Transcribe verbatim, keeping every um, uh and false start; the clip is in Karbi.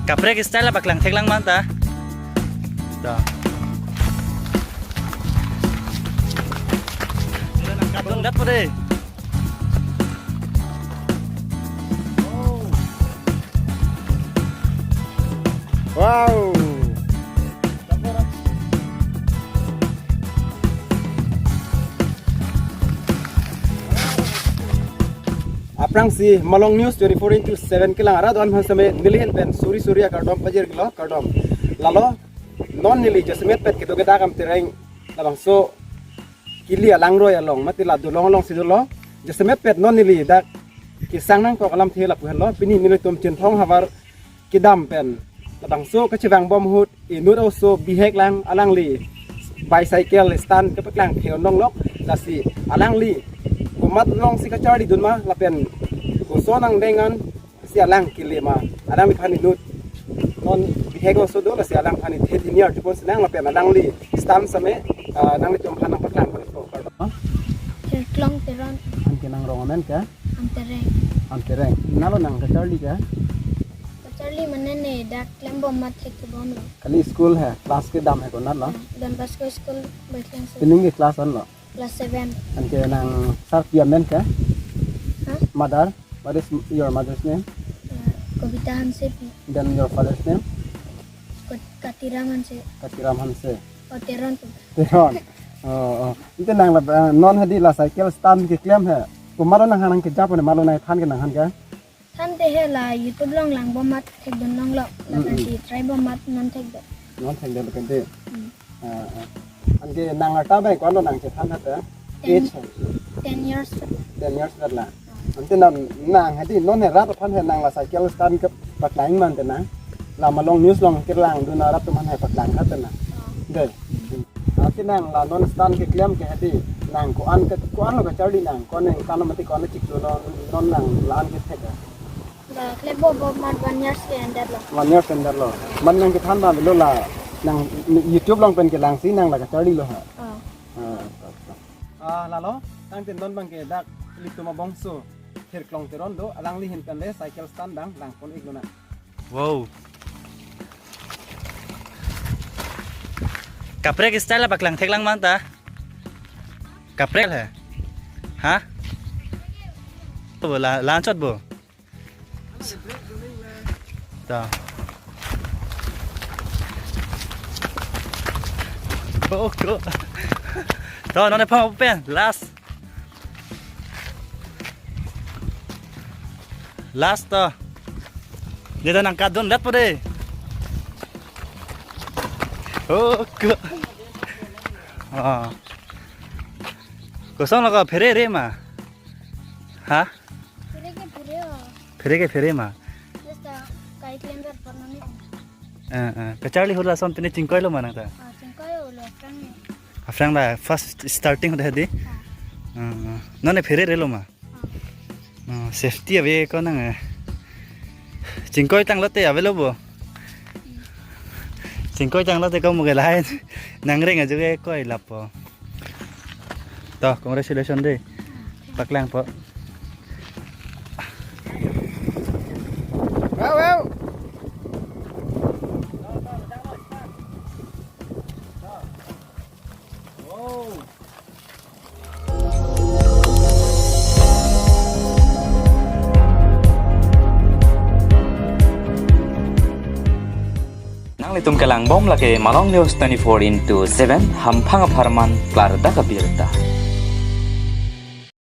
Kaprek style apa klang theklang manta. Ta. Kadun dat pade. Wow. Aphrangsi Malong News twenty-four into seven kelang arat do-an aphan seme nelihin pen suri suri akardom pajirlo, kardom. Lalo non neli jasemet pet kedo kedak Amtereng labangso kili alangroi along mati la dolong alongsi dolo. Jasemet pet non neli dak kesang nangkok alamthe lapu henlo. Pini nelitum Chinthong havar kedam pen labangso kachevang bom ahut inut oso bihek lang alangli bicycle stand kepaklang theon longlok, lasi alangli komat alongsi kacharlidun ma lapen koson angdeng an si alang kele ma, alangliphan inut non bihek oso do, lasi alangliphan ithe thini arjupon sinang lapen alangli stand seme, ah, nanglitum aphan nangpaklang ko. Kherklong Teron. Anke nang rong amen ke? Amtereng. Amtereng. Nalo nang kacharli ke? Kacharli mane ne dak klem bom mat thek ke bomlo. Kali school he, class kedam he konatlo? Don Bosco School, Baiklangso. Pining ke class anlo? Class seven. Anke nang sarpi amen ke? Huh? Mother? What is your mother's name? Uh, Kobita Hansepi. Then your father's name? Kot-, Katiram Hanse. Katiram Hanse. Oh, Teron tu. Teron. Oh, oh. Ante nang la, eh, non hadi la cycle stand keklem he. Komatlo nangphan nangkejap ne, matlo nangphan ke nangphan ke? Than te he la YouTube along lang bom mat thekdun longlok. Lapen Mm-mm. si try bom mat non thekdun. Non thekdun lapen te. Mm. Ah, ah. Anke nang arta bai ko-anlo nang chethan hate? Ten. Age he? Ten years. Ten years vet la. Ah. Ante nang, nang hadi non he rat aphan he nang la cycle stand kepaklang mante nang. La Malong News along kelangdun arat atum aphan he paklang hate nang. Ah. Dei. Ante nang la non stand keklem ke hadi nang ko-an ke, ko-anlo kacharli nang, ko-an nang kan mati ko-an chiklo non, non nang la-an kethek a? La klem bom bom mat one year si endetlo. One year endetlo. Man nang kethan ba avelo la nang YouTube along pen kelangsi nang la kacharlilo ha. Oh. Ah, ah, ah. Ah, lalo, tangte non abang ke dak ilitum abangso Kherklong Teron do, alangli ahin pen le cycle stand dang langpon-iklo nang. Wow. Kaprek style apa klang theklang manta? Kaprek he? Ha? Bo la, la-anchot bo. Ta. Oh, ko. To, non ne pang pen last. Last to. Dia nang kadun dat pade. Oh, ko. Ah. Kosonlo ko pherere ma? Ha? Phere ke phere o. Phere ke phere ma? Just a kai klem ber porno ni. Eh, eh. Kacharli hula son pine chingkoilo ma nang ta? Ah, chingkoilo, aphrang ni. Aphrang la first starting hoda hadi. Ah. Eh, eh. Non ne phererelo ma? Ah. Eh, safety ave ko nang, eh. Chingkoi tanglote avelo bo. Hmm. Chingkoi tanglote ko muge lahai. Nang reng ajo ke koi lapo. To, congratulations dei. Paklang po. Wow, wow. Nanglitum kelang bom lake Malong News twenty-four into seven, hamphang apharman klardak abirta.